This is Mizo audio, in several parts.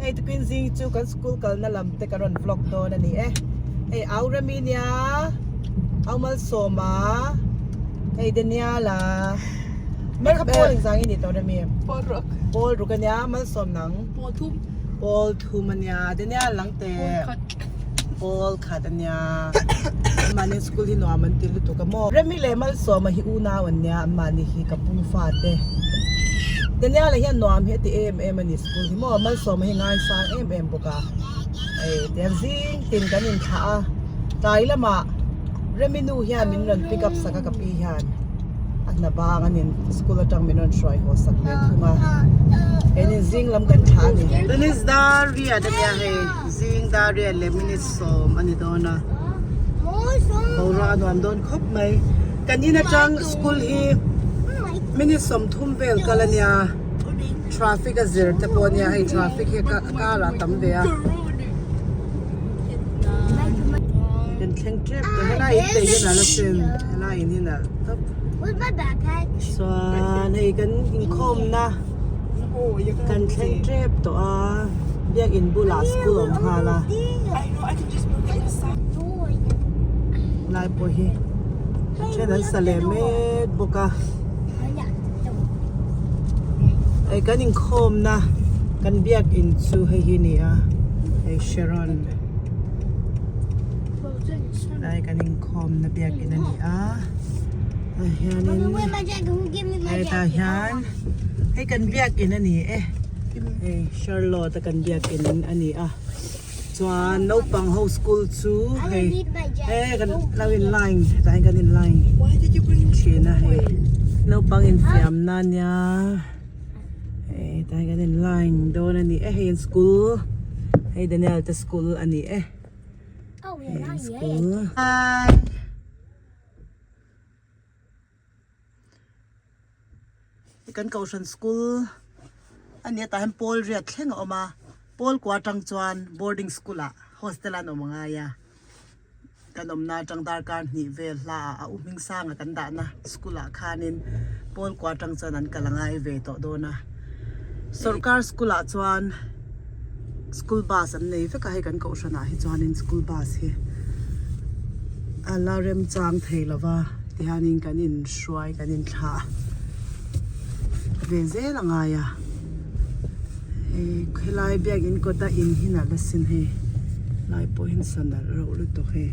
Hei tukin zing chu kan school kalna lam te ka rawn vlog dawn a ni e. Hei au Remi nia, au Malsawma, hei Daniela. Mer kha pawl engzang i ni tawh Remi? Pawl ruk. Pawl ruk a nia, Malsawm nang? Pawl thum. Pawl thum a nia, Daniel lang teh. Pawl khat. Pawl khat a nia. Anmahni school hi nuam an ti lutuk a maw. Remi leh Malsawma hi unau an nia, anmahni hi ka pu fate. Daniel-a hian nuam hi a ti em em a ni school hi maw. Malsawma hi ngaisang em em bawk a. Hei tiang zing tin kan inthlah a, tlai lamah Remi nu hian min rawn pick up sak a ka pi hian. A hna bang a nin school atang min rawn hruai haw sak ve thung a. Keinin zing lam kan thlah a ni. Tunis dar riat a nia hei. Zing dar riat leh minute sawm a ni dawn a. Boruak a nuam dawn khawp mai. Kan in atang school hi minute 30 vel kal a nia. Traffic a zir te pawh a nia hei traffic hi car ah tam ve a. Kan thleng tep tawh helai in te hian a la sen helai in hi nalh tawp. Chuan hei kan inkhawmna kan thleng tep tawh a biakin bulah school a awm nghal a helai pawh hi then an sa leh mek bawk a hei kan inkhawmna kan biakin chu hei hi a ni a hei Sharon. Lai kan inkhawmna biakin a ni a tah hianin hetah hian hei kan biakin a ni e hei Charlotte a kan biakin a ni a chuan naupang ho school chu hei he kan lo in line hetah hian kan in line thin a hei naupang infiamna a nia hei hetah hian kan in line dawn a ni e hei an school hei Daniel te school a ni e. School. Hi. Kan Kohhran School a nia tah hian pawl riat thleng a awm a, pawl kua atang chuan boarding school ah hostel ah an awm angai a, kan awmna atang darkar hnih vel hla ah a u hming sanga kan dahna school ah khanin pawl kua atang chuan an kal angai ve tawh dawn a, sawrkar school ah chuan. School bus an nei vek a hei kan kohhran ah hi chuanin school bus hi a la remchang thei lo va tihianin kan inhruai kan inthlah ve zel a ngai a hei helai biakin kawta in hi nalh asin hei helai pawh hi sa nalh reuh lutuk hei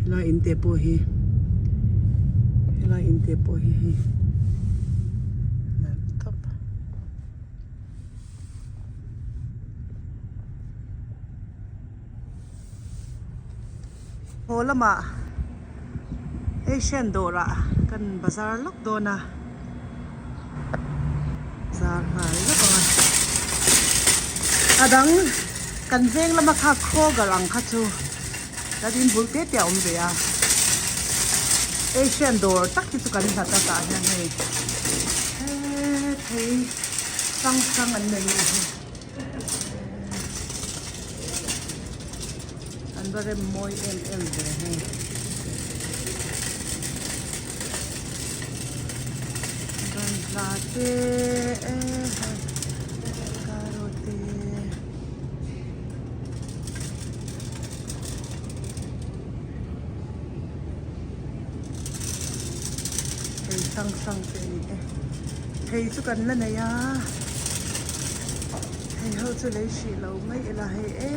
helai in te pawh hi helai in te pawh hi hei nalh tawp. Haw lamah Asian dawrah kan bazar lawk dawn a, bazar nghal lawk ang a, a dang kan veng lama kha Kroger ang kha chu kan inbul te te a awm ve a, Asian dawr tak hi chu kan hlat a tah hian hei hethei. Hrang hrang an nei a hi. An va rem mawi em em ve hei. Banhla te e hei carrot te. Thei hrang hrang te a ni e. Thei chu kan la nei a, thei ho chu lei hrih lo mai ila hei e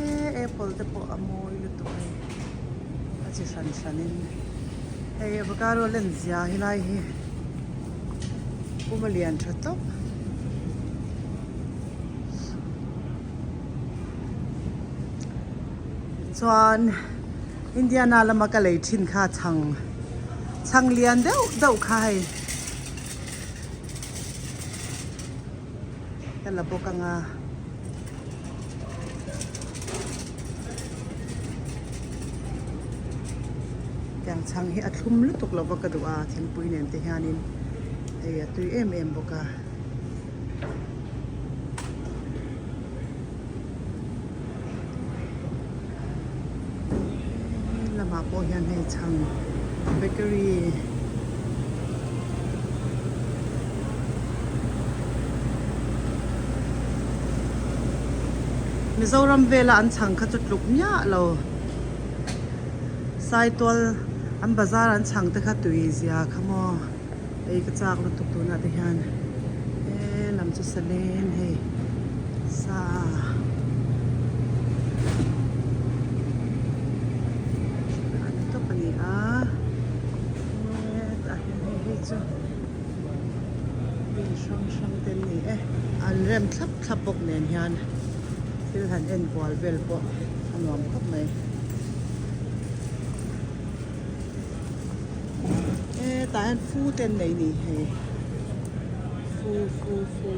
apple te pawh a mawi lutuk hei a chi hran hran in hei avocado len zia helai hi pum a lian tha tawp. Chuan Indiana lama ka lei thin kha chhang chhang lian deuh deuh kha hei. Ka la bawk anga tiang chhang hi a thlum lutuk lo va ka duh a thingpui nen te hianin hei a tui em em bawk a. Lamah pawh hian hei chhang bakery Mizoram vela an chhang kha chu tluk miah lo. Saitual an bazar an chhang te kha tui zia kha maw ei ka chak lutuk tunah te hian he lam chu salen hei sa a ni tawp a ni a hetah hian hei hei chu bin hrang hrang te an ni e an rem thlap thlap bawk nen hian thil han en kual vel pawh a nuam khawp mai hetah hian fu te an nei a ni hei fu fu fu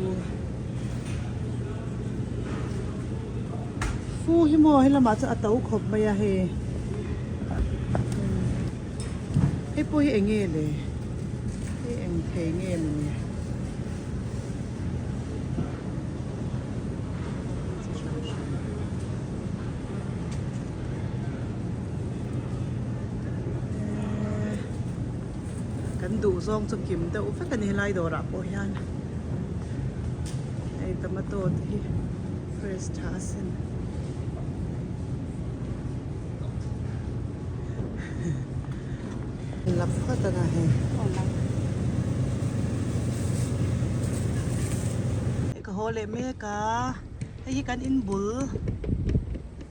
fu hi maw helamah chuan a to khawp mai a hei hei pawh hi eng nge le hei eng thei nge mawni. Kan duh zawng chu kim deuh vek a ni helai dawrah pawh hian hei tomato te hi fresh tha asin. La phawt anga hei. Ka haw leh mek a hei hi kan in bul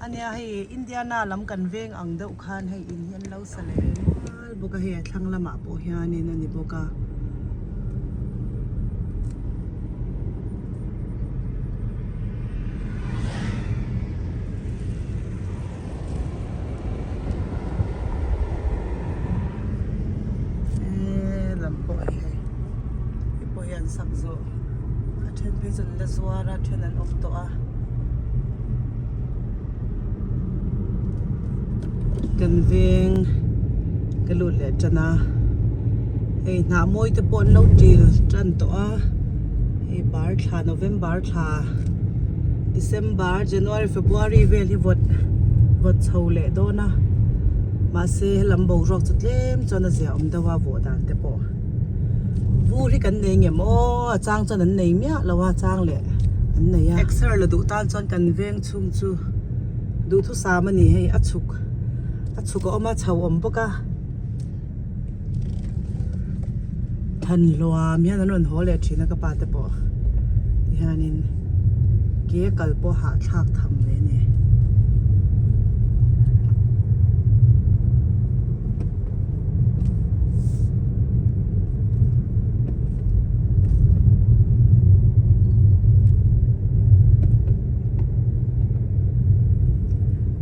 ania hei Indiana lam kan veng ang deuh khan hei in hi an lo sa leh ve mual bawk a hei a thlang lamah pawh hianin a ni bawk a. Lam pawh hi hei hei pawh hi an sak zawh a then phei chu an la zuar a then an awm tawh a kan veng ka lut leh tan a hei hnah mawi te pawh an lo dil tan tawh a hei bar thla November thla. December, January, February vel hi vawt vawt chho leh dawn a mahse helam boruak chu tlem chuan a zia awm deuh a vawh dan te pawh vur hi kan nei ngem aw a chang chuan an nei miah lo a chang leh an nei a. Exer la duh tan chuan kan veng chhung chu duhthusam a ni hei a chhuk a chhuk a awm a chho awm bawk a than hluam hian an rawn haw leh thin a ka pa te pawh tihianin ke kal pawh hahthlak tham ve a ni.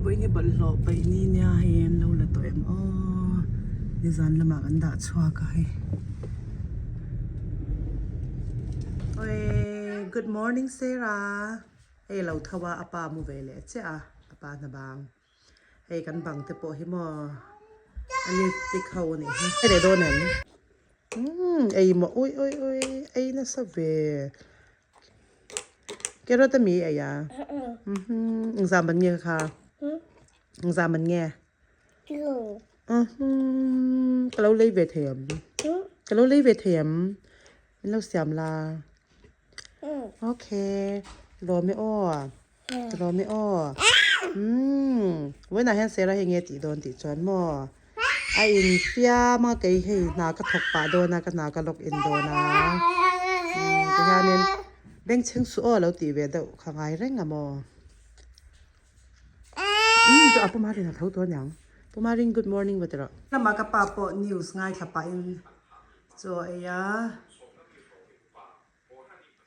Vawiin hi bawlhhlawh paih ni nia hei an lo la tawh em aw. Nizan lamah kan dah chhuak a hei. Awii good morning Sarah hei lo tho a a pa mu ve leh chiah a a pa hna bang hei kan bang te pawh hi maw a lipstick ho a nih hi. Hei leh dawn em umm ei maw ui ui ui ei nasa ve carrot ami ei a umm engzah man nge kha engzah man nge. Ka lo lei ve thei ang ka lo lei ve thei ang min lo siam la ok lawm e aw lawm e aw umm vawiinah hian Sarah hei nge tih dawn tih chuan maw a infiam a kei hei hna ka thawk pah dawn a ka hna ka log in dawn a tihianin bengchheng suh aw lo tih ve deuh kha ngai reng a maw. Umm a Pumarin a tho tawh aniang. Pumarin good morning va ti rawh. Lamah ka pa pawh news ngaithla pahin chaw a ei a.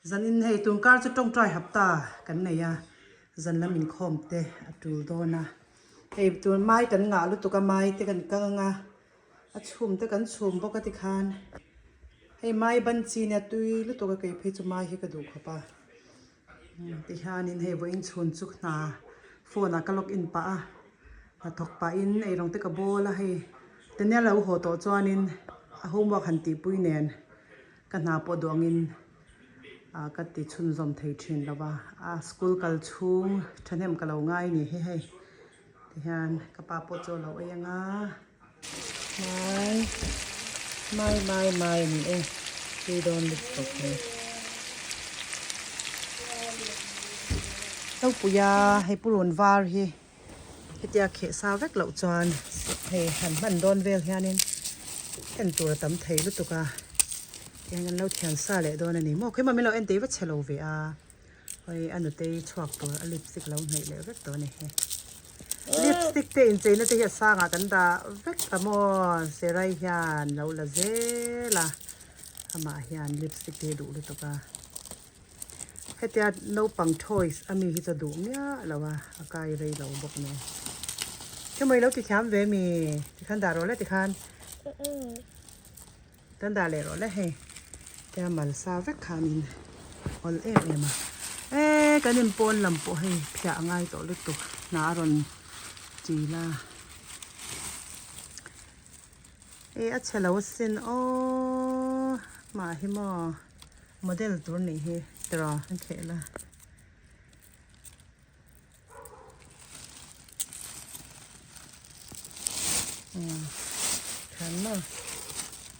Zanin hei tun kar chu tawngtai hapta kan nei a, zan lam inkhawm te a tul dawn a. Hei tun mai kan ngah lutuk a, mai te kan kang ang a, a chhum te kan chhum bawk a tikhan hei mai ban chi nia tui lutuk a kei phei chu mai hi ka duh khawp a. Tihianin hei vawiin chhun chu hna phone ah ka log in pah a hnathawk pahin eirawng te ka bawl a hei Daniel a lo haw tawh chuanin a homework han tihpui nen ka hna pawh duh angin ah ka ti chhunzawm thei thin lo va a school kal chhung thahnem ka lo ngai a ni hi hei tihian ka pa pawh chu a lo ei ang a. Mai mai mai mai a ni e tui dawn lutuk tawp mai. Hlauhpui a hei purun var hi hetia kheh sa vek loh chuan hei han hman dawn vel hianin en tur a tam thei lutuk a tihian kan lo thian sa leh dawn a ni maw khawi maw min lo en tei va chhe lo ve a hei a nutei chhuak tur a lipstick lo hnaih leh vek tawh a ni hi lipstick te incheina te hi a sangah kan dah vek ta maw serai hian lo la zel a amah hian lipstick te hi duh lutuk a. Hetia naupang toys a mi hi chu a duh miah lo a, a kai rei lo bawk nen. Hemaw i lo ti thiam ve mi? Tikhan dah rawh le tikhan. Kan dah leh rawh le hei. Tia mal sa vek khanin awl em em a. E kan in pawn lam pawh hei phiah a ngai tawh lutuk hna a rawn chil a. E a chhe lo asin aw mah hi maw. Model tur nih hi tiraw an kheh la. Umm than maw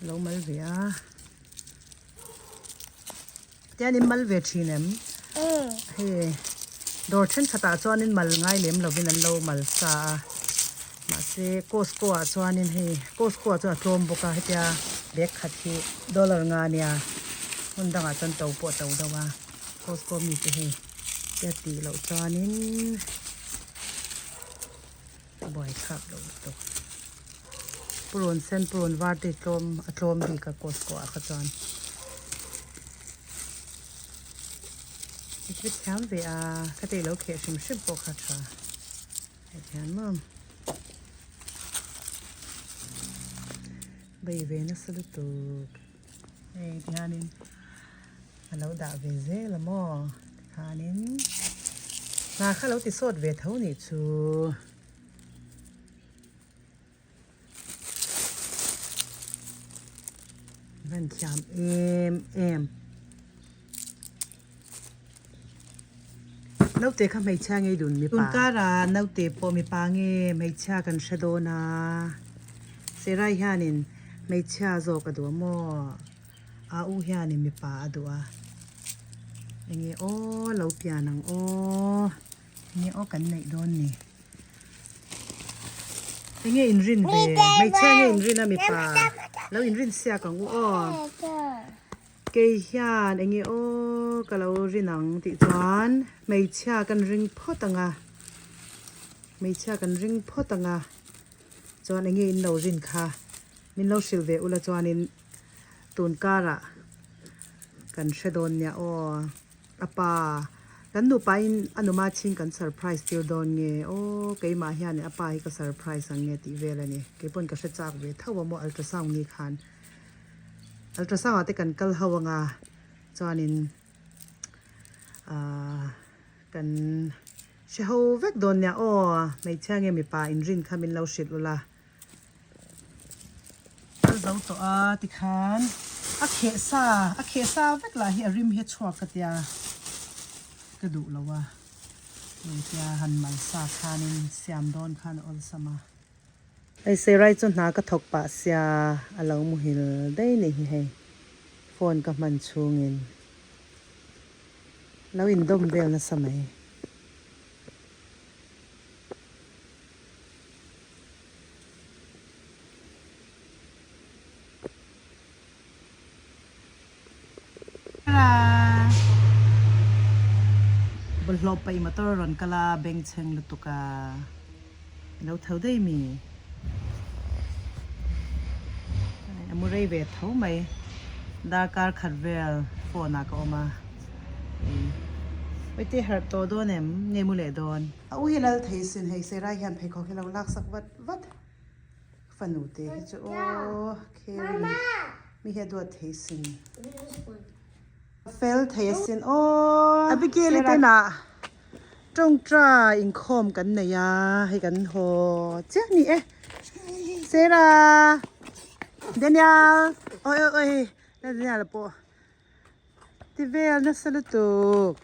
lo mal ve a. Tian in mal ve thin em? Hei dawr thenkhatah chuanin mal ngai lem lovin an lo mal sa a. Mahse Costco ah chuanin hei Costco ah chuan a tlawm bawk a hetia bag khat hi dollar nga ania hmun dangah chuan to pawh a to deuh a Costco mi te hei tia tih loh chuanin a buaithlak loh lutuk purun sen purun var te hi tlawm a tlawm bik a Costco ah kha chuan i thiam ve a khati lo kheh hrim hrim pawh kha tha. Hetiang maw bei ve nasa lutuk hei tihianin a lo dah ve zel a maw tikhanin hna kha lo ti sawt ve tho nih chu. Van thiam em em. Naute kha hmeichhia ngei dun mipa. Tunkara naute pawh mipa nge hmeichhia kan hre dawn a. Serai hianin hmeichhia zawk a duh a maw? A u hianin mipa a duh a. Enge aw lo pian ang aw. Enge aw kan neih dawn ni. Enge inrin ve? Hmeichhia nge inrin a mipa? Lo inrin siak ang u aw. Kei hian enge aw ka lo rin ang tih chuan hmeichhia kan ring phawt ang a. Hmeichhia kan ring phawt ang a. Chuan enge in lo rin kha min lo hrilh ve ula chuanin tun karah kan hre dawn nia aw. A pa, kan nupa in a numa chhing kan surprise tir dawn nge aw keimah hian a pa hi ka surprise ang nge tih vel a ni. Keipawn ka hre chak ve tho a maw ultrasound ni khan. Ultrasound ah te kan kal ho anga chuanin ahh kan hre ho vek dawn nia aw hmeichhia nge mipa inrin kha min lo hrilh ula. Kal zo tawh a tikhan a kheh sa a kheh sa vek lah hi a rim hi a chhuak ka tia ka duh lo a tia han mal sa khanin siam dawn khan a awlsam a. Hei Serai chu hna ka thawk pah sia a lo muhil daih ni hi hei phone ka hman chhungin lo indawm vel nasa mai. Bawlhhlawh paih motor a rawn kal a, bengchheng lutuk a lo tho daih mi. A mu rei ve tho mai. Darkar khat vel phone ah ka awm a. Oi te harh tawh dawn em? Nge mu leh dawn? A u hi lal thei sin hei Serai hian pheikhawk hi lo lak sak vat vat fanu te hi chu aw caring mi hi a duat thei sin fel thei asin aw Abigail i ten ah tawngtai inkhawm kan nei a hei kan haw chiah ni e Sarah Daniel oi oi oi Daniel pawh ti vel nasa lutuk.